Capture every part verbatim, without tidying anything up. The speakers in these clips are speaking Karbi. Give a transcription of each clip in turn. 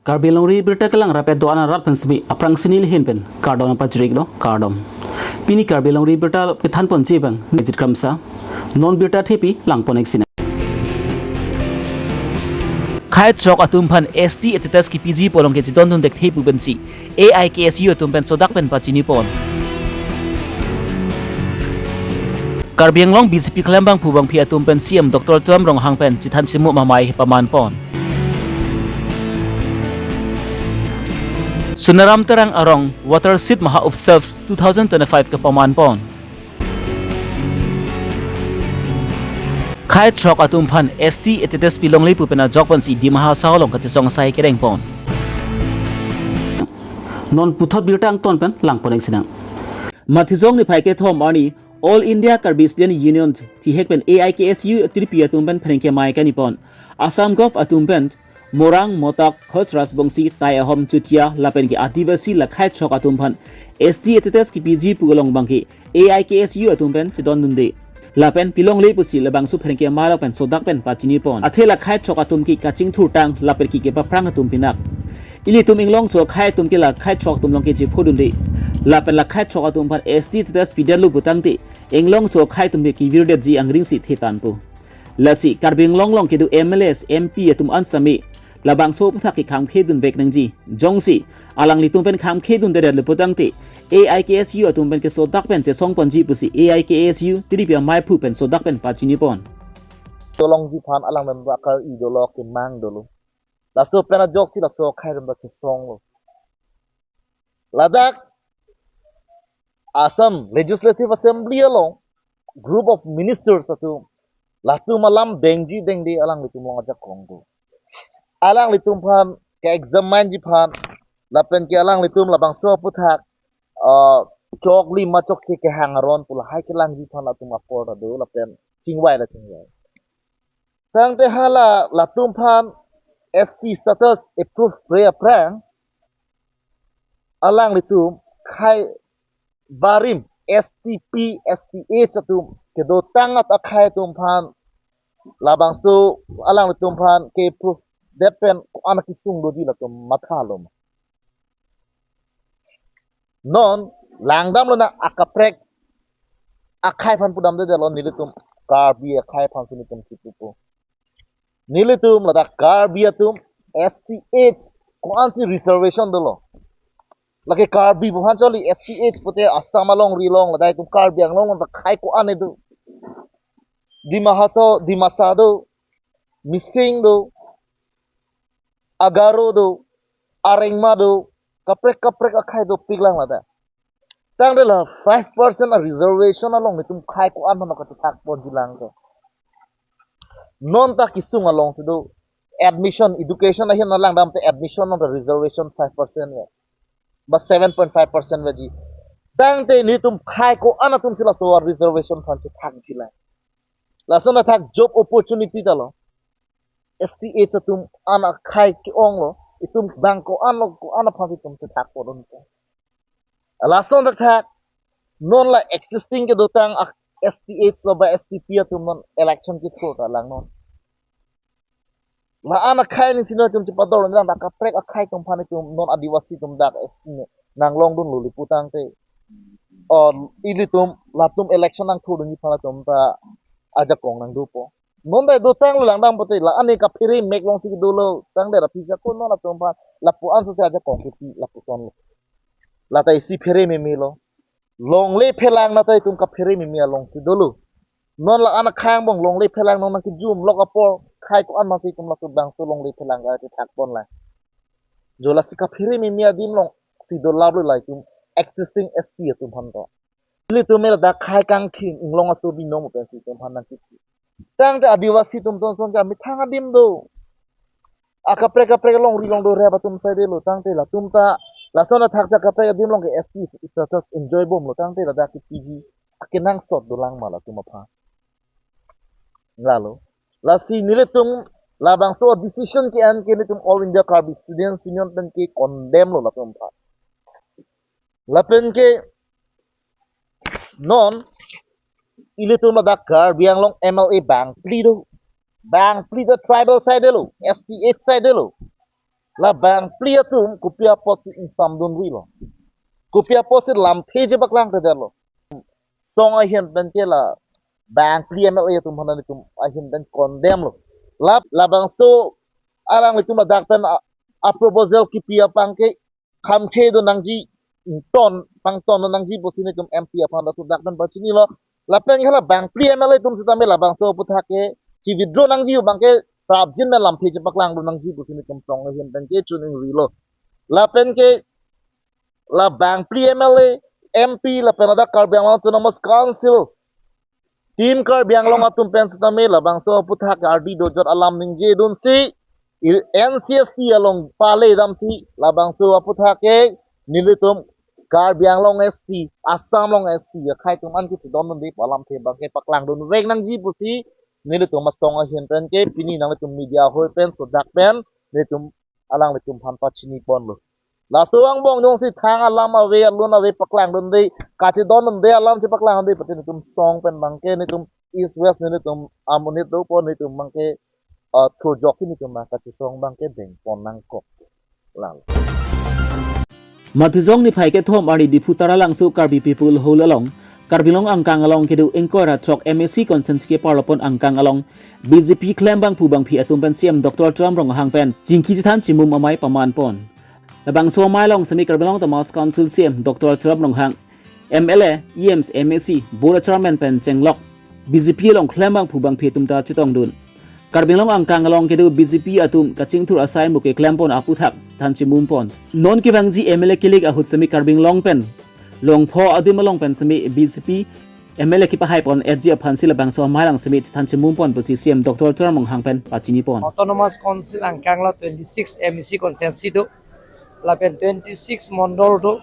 Karbi Longri Birta kelang rapet do-an arat pen simi aphrangsi neli ahin pen kardom nangpajir-iklo, kardom. Pini Karbi Longri Birta kethanponji abang Nejit Kramsa. Non birta thepi langpon-ik sinang. Khei throk atum aphan S T status kipiji pu along kechedondun thekthe pu pensi A I K S U atum pen sodak pen pachinipon. Karbi Anglong B J P keklem abangphu bangphi atum pen C E M Doctor Tuliram Ronghang pen chethan chimum amei pamanpon. Sonaram Terang arong Watershed Mahotsav two thousand twenty-five kepamanpon. Khei throk atum aphan S T status pilongle pu pen ajok pensi Dima Hasao along kachesong asai kerengpon. Non puthot birta angton pen langpon-ik sinang. Matijong niphai kethom arni All India Karbi Student Union thihek pen A I K S U atripi atum pen pherangke amei kanipon. Assam Gov atum pen Morang, Motok, Koch Rajbongsi, Tai Ahom, Chutia lapen ke Adivasi la khei throk atum aphan S T status kipiji pu along abangke A I K S U atum pen chedondunde. Lapen pilongle pusi labangso pherangke amei along pen sodak pen pachinipon. Athe la khei throk atum ke kachingthurtang lapen ke kepaphrang atum pinak. Ilitum inglongso akhei atum ke la khei throk atum along ke chephodunde. Lapen la khei throk atum aphan S T status pidetlo putangte inglongso akhei atum ke kevirdetji angring si thetanpo. Lasi Karbi Anglong along kedo M L As, M P atum an sitame labangso aputhak ke khangkhedunvek nangji. Jongsi alanglitum pen khangkhedundedetlo putangte A I K S U atum pen ke sodak pen chesongponji pusi A I K S U atripi ameiphu pen sodak pen pachinipon. Tolongji aphan alang member akar-i dolo, kemang dolo. Laso pen ajoksi laso akhei atum ta chesonglo. Ladak Assam Legislative Assembly along group of ministers atum, latum alam dengji dengde alanglitum along ajakong do. Alanglitum aphan ke-examineji aphan lapen ke alanglitum labangso aputhak, ah, choklim ma chokche kehang aron pu lahai kelangji aphan latum apor ta do lapen chingvai la chingvai. Tangte hala latum aphan S T status approve pre aphrang alanglitum khei barim S T P, S T H atum kedotang at akhei atum aphan labangso alanglitum aphan ke-approve det pen ko-an akesung doji latum mathalo ma. Non langdamlo na akaprek akhei aphan pudamdedetlo, nelitum Karbi akhei aphansi nelitum chipupo. Nelitum ladak Karbi atum S T H ko-ansi reservation dolo. Lake Karbi pu aphan choli, S T H pute Assam alongri along, ladak itum Karbi Anglong along ta khei ko-an do. Dima Hasao, Dimasa do, Mising do, Agaro do, Arengma do, kaprek kaprek akhei dopiklang ladak. Tangte la five percent a-reservation along nelitum khei ko-an aphan kachethakponji lang ke. Non ta kesung alongsi do, admission, education ahin nanglang damte admission along ta reservation five percent ve. Ba seven point five percent veji. Tangte nelitum khei ko-an atumsi laso a-reservation aphan chethakji lang. Lason athak job opportunity ta lo. S T H atum an akhei ke-onglo, itum bang ko-anlo, ko-an aphan itum chethakpon unpo. Lason athak non la existing kedotang a-, S T H lo ba S T P atum non election kethur ta lang non. La-an akhei ni sino itum chepador lang, dak kaprek akhei atum aphan itum non Adivasi atum dak S T nanglongdunlo li putangte, o, ilitum latum election nangthurdunji aphan atum ta ajakong nangdopo. Non dai dotanglo lang dam pute la-an ke kaphere mek alongsi dolo, tangte la pisa ko non atum aphan lapu-an sose ajakong kepi lapuson lo. La ta isi phere meme lo. Longle phelang na ta itum kaphere meme alongsi dolo. Non la-an akhei angbong longle phelang non nangkejum lok apor khei ko-an masi itum laso bangso longle phelang kachethakpon lang. Jo lasi kaphere meme adim alongsi dolaplo la itum existing S T atum aphan ta. Ilitum ladak khei kangthim inglong aso binong pensi itum aphan nangkiki. Tangte Adivasi atum ton son ke amethang adim do. Akaprek kaprek alongri along dorep atum saidelo, tangte latum ta lason athak si akaprek adim along ke S T status enjoy bomlo, tangte ladak ke P G akenangsot dolang ma latum aphan. Lalo. Lasi nelitum labangso decision ke-en ke nelitum All India Karbi Students Union pen ke condemn lo latum aphan. Lapen ke non ilitum ladak Karbi Anglong M L A bangphli do. Bangphli ta tribal saidelo, S T H saidelo. La bangphli atum kopi apotsi ingsamdunrilo? Kopi apotsi lamthe chepaklangkledetlo? Song ahin penke la bangphli M L A atum aphan nelitum ahin pen condemn lo. La, labangso alanglitum ladak pen a, a proposal kipi abangke khamkhe do nangji, ton pangton do nangji pusi nelitum M P aphan ladak pen pachinilo. Lapen hala bangphli M L A atum sitame labangso aphuthak ke chi-withdraw nangji abangke prapjin pen lamthe chepaklangdun nangji pusi nelitum song ahin penke chiningrilo. Lapen ke la bangphli M L A, M P lapen ladak Karbi Anglong Autonomous Council, Team Karbi Anglong atum pen sitame labangso aphuthak ardi dojot alam ningjedunsi, i-, N C S T along pale damsi labangso aphuthak ke nelitum Karbi Anglong S T, Assam along S T akhei atum an kachedondunde pu alamthe abangke paklangdunvek nangji pusi nelitum asong ahin penke pini nanglitum media ahoi pen ladak pen nelitum alanglitum aphan pachiniponlo. Laso angbong jongsi thang alam ave, alun ave paklangdunde, kachedondunde alam chepaklangdunde pute nelitum song pen abangke nelitum East West nelitum amonit dopo, nelitum abangke, ah, thurjoksi nelitum abang kachesong abangke dengpon nangkok. Lalo. Matijong niphai kethom arni Diphu Taralangso Karbi People Hall along, Karbi Anglong angkang along kedo ingkoi ra throk M A C constituency keparlopon angkang along B J P klembangphu bangphi atum pen C M Doctor Tuliram Ronghang pen chingki chethan chimum amei pamanpon. Labangso amei along semi Karbi Anglong Autonomous Council C M Doctor Tuliram Ronghang, M L A, E Ms, M A C, Board Chairman pen chenglok B J P along klembangphu bangphi atum ta chetongdun. Karbi Anglong angkang along kedo B J P atum kachingthur asai muke klempon aphuthak chethan chimumpon. Non kevangji M L A kilik ahut semi Karbi Anglong pen longpho adim along pen semi B J P M L A kepahaipon F G aphansi labangso amei along semi chethan chimumpon pusi C M Doctor Tuliram Ronghang pen pachinipon. Autonomous Council angkang lo twenty-six M A C constituency do, lapen twenty-six mondol do,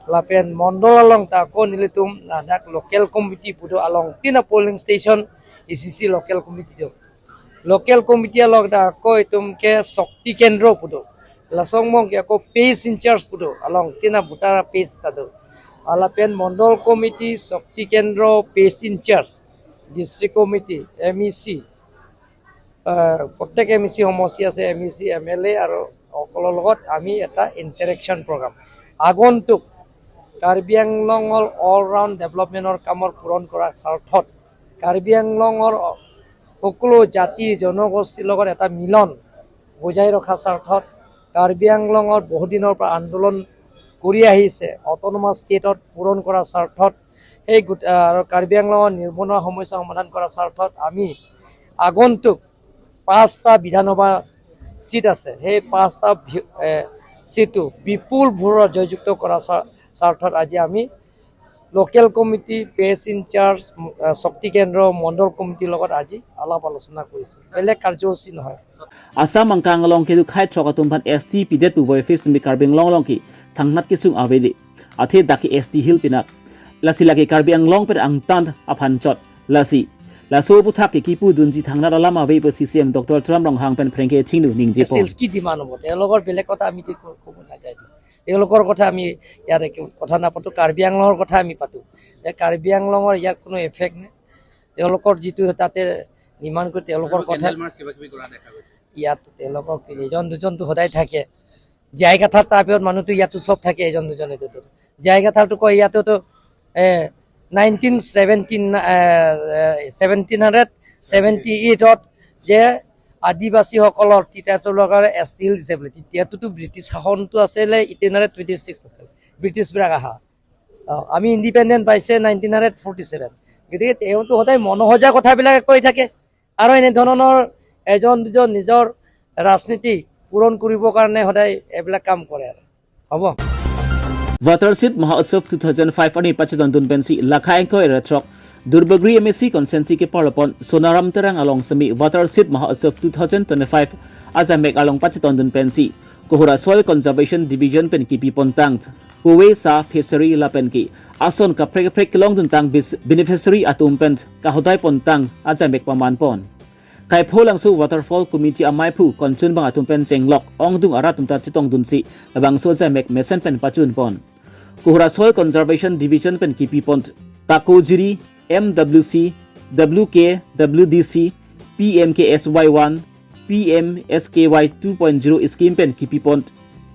lapen mondol along ta ako nelitum ladak local committee pu do, along tin a polling station A C C local committee do. Local committee along ta ako itum ke Shakti Kendra pu do. Laso angbong ke ako parish in charge pu do, along tin a voter parish ta do. Lapen mondol committee, Shakti Kendra, parish in charge, district committee, M A C, আহ, প্ৰত্যেক M E চি সমষ্টি আছে, M E চি, M L এ আৰু সকলৰ লগত আমি এটা interaction programme. আগন্তুক কাৰ্বি আংলঙৰ অল ৰাউণ্ড ডেভেলপমেণ্টৰ কামৰ পূৰণ কৰাৰ স্বাৰ্থত, কাৰ্বি আংলঙৰ সকলো জাতি জনগোষ্ঠীৰ লগত এটা মিলন বজাই ৰখাৰ স্বাৰ্থত, কাৰ্বি আংলঙৰ বহুদিনৰ পৰা আন্দোলন কৰি আহিছে, অট'নমাছ ষ্টেটত পূৰণ কৰাৰ স্বাৰ্থত, সেই গোট-, আহ, আৰু কাৰ্বি আংলঙৰ নিবনুৱা সমস্যা সমাধান কৰাৰ স্বাৰ্থত আমি আগন্তুক পাঁচটা বিধানসভা চিট আছে, সেই পাঁচটা ভি-, এ, চিটো বিপুল ভোটৰ জয়যুক্ত কৰাৰ স্বা-, স্বাৰ্থত আজি আমি লোকেল কমিটি, পেছ ইনচাৰ্জ, আহ, শক্তি কেন্দ্ৰ, মণ্ডল কমিটিৰ লগত আজি আলাপ আলোচনা কৰিছোঁ। বেলেগ কাৰ্যসূচী নহয়। Assam angkang along kedo khei throk atum aphan S T pidet pu voiphis tumi Karbi Anglong along ke thangnat kesung avede. Athe dak ke S T hill pinak. Lasi lake Karbi Anglong pen angtan aphan chot. Lasi laso aphuthak ke kipudunji thangnat alam ave pusi C M Doctor Tuliram Ronghang pen phreng kethingno ningjepon. এছ T hills কি ডিমাণ্ড হ'ব? তেওঁলোকৰ বেলেগ কথা আমি এতিয়া ক-, ক'ব নাযায়। তেওঁলোকৰ কথা আমি ইয়াত একো কথা নাপাতো, কাৰ্বি আংলঙৰ কথা আমি পাতো। যে কাৰ্বি আংলঙৰ ইয়াত কোনো এফেক্ট নাই। তেওঁলোকৰ যিটো তাতে ডিমাণ্ড কৰে, তেওঁলোকৰ কথা। কেণ্ডেল মাৰ্চ কিবা কিবি কৰা দেখা গৈছে। ইয়াত তেওঁলোকক এজন দুজনতো সদায় থাকে। জে আই কাথাৰ টাইপত মানুহতো ইয়াতো চব থাকে, এজন দুজন এইটো। জে আই কাথাৰতো কয়, ইয়াতেতো, এ, নাইনটিন ছেভেণ্টিন, এ, এ, ছেভেণ্টিন হাণ্ড্ৰেড ছেভেণ্টি এইটত যে আদিবাসীসকলৰ, টি ট্ৰাইবছৰ কাৰণে এছ টি হিল দিছে বুলি। তেতিয়াতোতো ব্ৰিটিছ শাসনটো আছিলে, এইটিন হাণ্ড্ৰেড টুৱেণ্টি ছিক্স আছিল, ব্ৰিটিছবিলাক আহা। অ, আমি ইণ্ডিপেণ্ডেণ্ট পাইছে নাইনটিন হাণ্ড্ৰেড ফৰ্টি ছেভেন। গতিকে তেওঁতো সদায় মনোসজা কথাবিলাকে কৈ থাকে। আৰু এনেধৰণৰ এজন দুজন নিজৰ ৰাজনীতি পূৰণ কৰিবৰ কাৰণে সদায় এইবিলাক কাম কৰে আৰু। হ'ব। Watershed Mahotsav two thousand five arni pachetongdun pensi lakha ingkoi ra throk Duarbagori M A C constituency keparlopon Sonaram Terang along semi Watershed Mahotsav two thousand twenty-five ajamek along pachetongdun pensi Kohora Soil Conservation Division pen kipi pontang, Puwe Sa Fishery lapen ke ason kaprek kaprek kelongduntang bis-, beneficiary atum pen kahodai pontang ajamek pamanpon. Kaipholangso Waterfall Committee ameiphu konchunbang atum pen chenglok ongdung arat atum ta chetongdunsi labangso ajamek mesen pen pachunpon. Kohora Soil Conservation Division pen kipipon Kakojiri, M W C, W K, W D C, P M K S Y one, P M S K Y two point zero scheme pen kipipon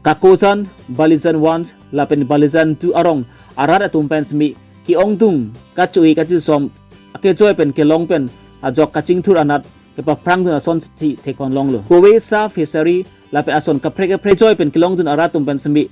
Kakojan, Balijan one lapen Balijan two arong arat atum pen semi ke-ongdung kacho-e kachisom akejoi pen kelong pen ajok kachingthur anat kepaphrangdun asonsi thekponlonglo. Kove sa fishery lapen ason kaprek kaprek kejoi pen kelongdun arat atum pen semi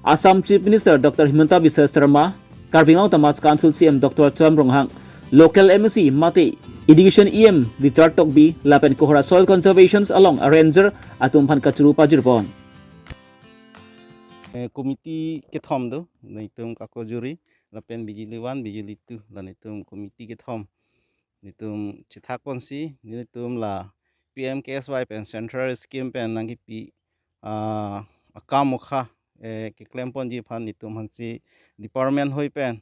Assam Chief Minister Doctor Himanta Biswa Sarma, Karbi Anglong Autonomous Council C E M Doctor Tuliram Ronghang, local M A C mate Education E M Richard Tokbi lapen Kohora Soil Conservation along a ranger atum aphan kachuru pajirpon. Eh, committee kethom do, nelitum Kakojuri, lapen Bijuli one, Bijuli two, la nelitum committee kethom. Nelitum chethakponsi, nelitum la P M K S Y pen Central Scheme pen nangkipi, ah, akam mokha, eh, keklemponji aphan nelitum aphansi department hoi pen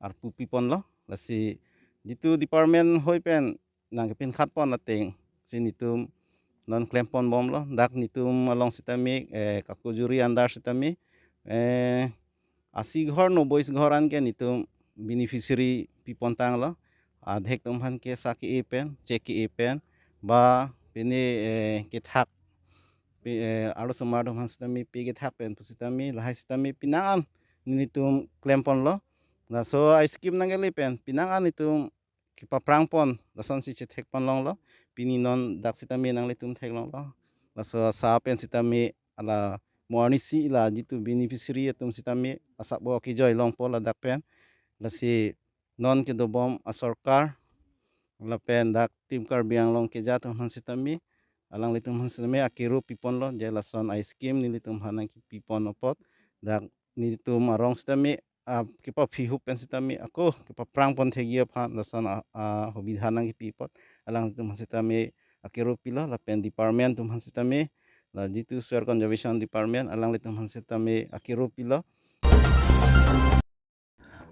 arpu piponlo, lasi jitu department hoi pen nangkepinkhatpon atengsi nelitum non klemponbomlo, dak nelitum along sitame, eh, Kakojuri under sitame, eh, asi ghor noboi ghor an ke nelitum beneficiary pipontanglo. Adhek atum aphan ke sa ke-e pen, cheque ke-e pen, ba pine, eh, kethak, pi-, eh, arlosomar atum aphan sitame pe kethak pen pusitame, lahai sitame pinang an nelitum klemponlo. Laso a-scheme nangkele pen pinang an nelitum kepaphrangpon, lasonsi chethekponlonglo. Pini non dak sitame nanglitum theklonglo. Laso asa pen sitame hala mo arnisi la jitu beneficiary atum sitame asap bo kejoi longpo ladak pen. Lasi non kedobom asorkar lapen dak Team Karbi Anglong keja atum aphan sitame, alanglitum aphan sitame akiru piponlo, je lason a-scheme nelitum aphan nangkipipon apot, dak nelitum arong sitame, ah, kepaphihup pen sitame, ako kepaphrangpon thekji aphan lason a, a, hobidhan nangkipi apot, alanglitum aphan sitame akiru pilo, lapen department atum aphan sitame, la jitu Soil Conservation Department, alanglitum aphan sitame akiru pilo.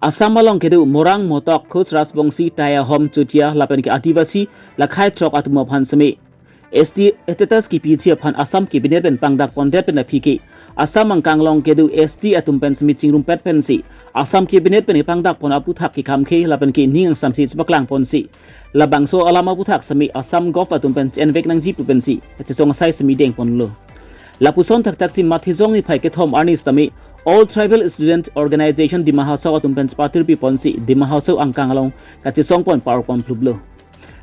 Assam along kedo Morang, Motok, Khush, Rajbongsi, Tai, Ahom, Chotia lapen ke Adivasi lakhai throk atum aphan semi S T status kipiji aphan Assam Cabinet pen pangdakpondet pen aphi ke Assam angkang along kedo S T atum pen semi chingrumpet pensi Assam Cabinet pen pangdakpon aputhak kekhamkhe lapen ke ning angsamsi chepaklangponsi labangso alam aputhak semi Assam Gov atum pen chenvek nangji pu pensi kachesong asai semi dengponlo. Lapuson thakthak si Mathijong niphai kethom arni sitame All Tribal Student Organization Dima Hasao atum pen chepatir piponsi Dima Hasao angkang along kachesongpon parpon phluplo.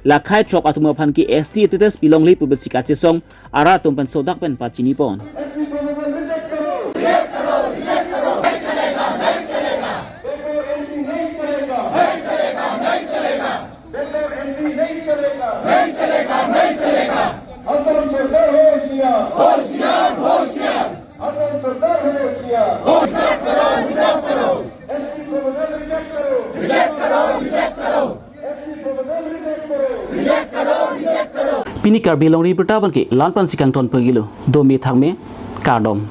Lakhai throk atum aphan ke S T status pilongle pu pensi kachesong arat atum pen sodak pen pachinipon. Pini Karbi Longri Abirta abang ke la-an pensi kangton pagilo. Dome thangme, kardom.